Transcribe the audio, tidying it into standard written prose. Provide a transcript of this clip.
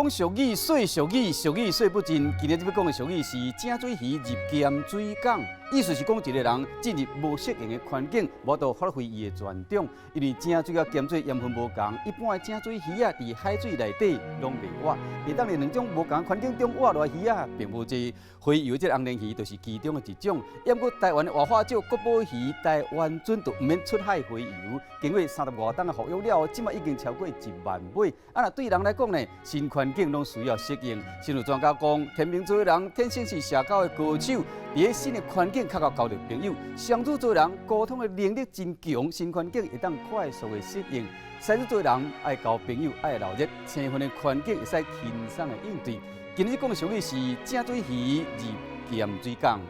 講俗語，說俗語，俗語說不盡。今日欲講的俗語是井水魚入鹹水港，意思是講一個人進入無適應的環境，無法度發揮伊的專長。因為井水佮鹹水鹽分無仝，一般的井水魚仔佇海水內底攏袂活。會當佇兩種無仝環境中活落來魚仔並無濟，洄游這個紅鯪魚就是其中的一種。毋過台灣的活化石國寶魚台灣鱒就毋免出海洄游，經過三十外冬的復育了後，這馬已經超過1萬尾。啊，若對人來講呢，新環境攏需要適應。心理專家講，天秤座的人天生是社交的高手，佇新的環境較𠢕交著朋友。雙子座人溝通的能力真強，新環境會當快速的適應。獅子座人愛交朋友，愛鬧熱，生分的環境會使輕鬆的應對。今日講的俗語是井水魚入鹹水港。